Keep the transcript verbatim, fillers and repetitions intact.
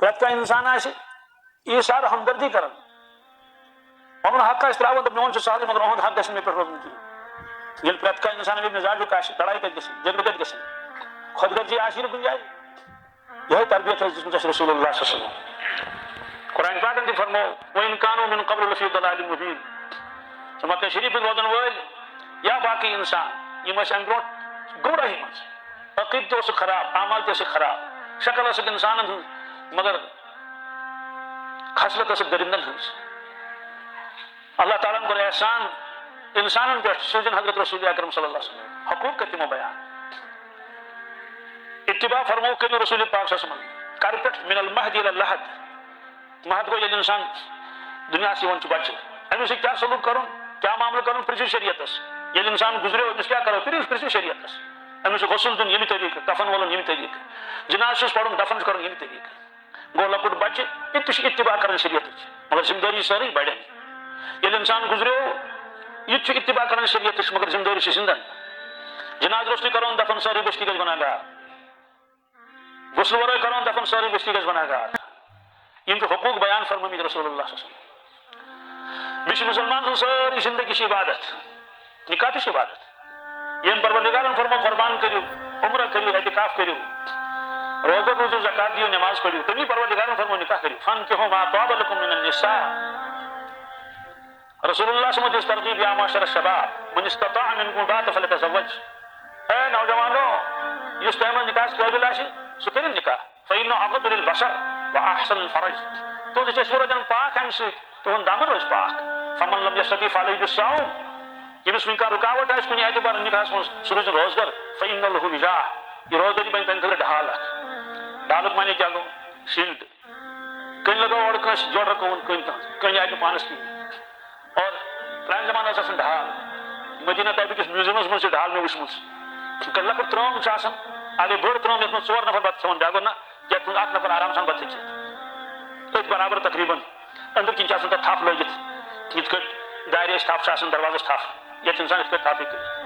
پرٛٮ۪تھ کانٛہہ اِنسان آسہِ ایٖثار، ہمدردی کران۔ پنُن حق آسہِ ترٛاوان، دَپہِ، میون چھُ سہلٕے، مگر اُہُنٛد حق گژھِ نہٕ مےٚ پٮ۪ٹھ روزُن کِہیٖنۍ۔ ییٚلہِ پرٛٮ۪تھ کانٛہہ اِنسان اَمہِ مِزاجُک آسہِ، لڑایہِ کَتہِ گژھِ؟ جھگڑٕ کَتہِ گژھِ؟ خۄد غرضی آسہِ نہٕ کُنہِ جایہِ۔ یِہوٚے تربیت ٲس دِژمٕژ اَسہِ رسول اللہ صلی اللہ علیہ وسلم۔ قرآن پاکن تہِ فرموو، "وَإِنْ كَانُوا مِنْ قَبْلُ لَفِي ضَلَالٍ مُبِينٍ۔" مکہ شریف روزن وٲلۍ یا باقٕے اِنسان، یِم ٲسۍ اَمہِ برونٛٹھ گمراہی منٛز۔ عقیدٕ تہِ اوسُکھ خراب، اعمال تہِ ٲسِکھ خراب، شکل ٲسٕکھ اِنسانن ہٕنٛز، مگر خصلت ٲسٕکھ دٔرِندن ہٕنٛز۔ اللہ تعالیٰ ہن کوٚر احسان اِنسانن پٮ۪ٹھ، سوٗزِن حضرت رسول اکرم صلی اللہ علیہ وسلم، حقوٗق کٔرۍ تِمو بیان۔ اتباع فرموو کٔرِو رسول پاک صلی اللہ علیہ وسلم کَرٕ پٮ۪ٹھ، من المہد الی اللحد۔ مہد گوٚو ییٚلہِ اِنسان دُنیاہَس یِوان چھُ بَچہِ، أمِس سۭتۍ کیٛاہ سلوٗک کَرُن، کیٛاہ معاملہٕ کَرُن، پرٛژھِو شریعتس۔ ییٚلہِ اِنسان گُزریو، أمِس کیٛاہ کَرو، پرٛژھِو، پرٛژھِو شریعتس۔ أمِس چھُ غسل دیُن ییٚمہِ طریٖقہٕ، کفن وَلُن ییٚمہِ طریٖقہٕ، جنازٕ چھُس پَرُن، دفن چھُ کَرُن ییٚمہِ طریٖقہٕ۔ گوٚو لۄکُٹ بَچہِ، یہِ تہِ چھُ اتباع کَران شریعتٕچ، مگر ذمہٕ دٲری چھِ سٲرٕے بَڑٮ۪ن۔ ییٚلہِ اِنسان گُزریو، یہِ تہِ چھُ اتباع کَران شریعتٕچ، مگر ذمہٕ دٲری چھِ زِندَن۔ جنازٕ روٚستُے کَرُن دفن، سٲرٕے بستی گژھِ گۄناہ گار۔ غسلہٕ ورٲے کرون دفن، سٲرٕے بستی گژھِ گناہگار۔ یِم چھِ حقوٗق بیان فرمٲمٕتۍ رسول اللہ صلی اللہ علیہ وسلم۔ بیٚیہِ چھِ مُسلمان سٕنٛز سٲرٕے زندگی چھِ عبادت۔ نکاح تہِ چھِ عبادت۔ ییٚمۍ پروردگارن فرموو، قربان کٔرِو، عمرہ کٔرِو، اعتکاف کٔرِو، روزٕ روٗزِو، زکات دِیِو، نماز پٔرِو، تٔمی پروردگارن فرموو، نکاح کٔرِو۔ فَانْكِحُوا مَا طَابَ لَكُمْ مِنَ النِّسَاءِ۔ رسول اللہ صلی اللہ علیہ وسلم دِژ ترغیب، یا معاشر الشباب، من استطاع منکم الباءۃ فلیتزوج۔ اے نوجوانو، یُس تۄہہِ منٛز نکاحس قٲبل آسہِ، سُہ کٔرِن نکاح۔ فإنه أغض للبصر وأحصن للفرج۔ تُہنٛد چشم روزن پاک امہِ سۭتۍ، تُہنٛد دم روزِ پاک۔ فمن لم يستطع فعليه بالصوم۔ ییٚمِس وُنہِ کانٛہہ رُکاوٹ آسہِ کُنہِ اعتبارٕ نکاحس منٛز، سُہ روزِ روزدر۔ فإن له وجاء۔ یہِ روزدٲری بنہِ تُہنٛدِ خٲطرٕ ڈھال اکھ۔ ڈھالُک معنی کیٛاہ گوٚو؟ شیٖلڈ۔ کٔنۍ لگٲو اورٕ کٲنٛسہِ جوڑ رکووُن کٔنۍ تام، کٔنۍ آیہِ نہٕ پانس کِہیٖنۍ۔ اور پرانہِ زمانہٕ ٲس آسان ڈھال۔ مدینہ طیبہ کِس میوزیمس منٛز چھِ ڈھال مےٚ وٕچھمٕژ۔ یِتھ کٔنۍ لۄکٕٹ ترٲم چھِ آسان، اَگَے بٔڑ ترٲم یَتھ منٛز ژور نفر بَتہٕ کھٮ۪وان، بیٛاکھ گوٚو نہ، یَتھ منٛز اَکھ نفر آرام سان بَتہٕ ہیٚکہِ کھٮ۪تھ۔ أتھۍ برابر تقریٖباً۔ أنٛدٕرۍ کِنۍ چھِ آسان تَتھ تھپھ لٲگِتھ، یِتھ کٔنۍ دارِ ٲسۍ تھپھ چھِ آسان، دروازس تھپھ، یَتھ اِنسان یِتھ کٔنۍ تھپھ ہیٚکہِ کٔرِتھ۔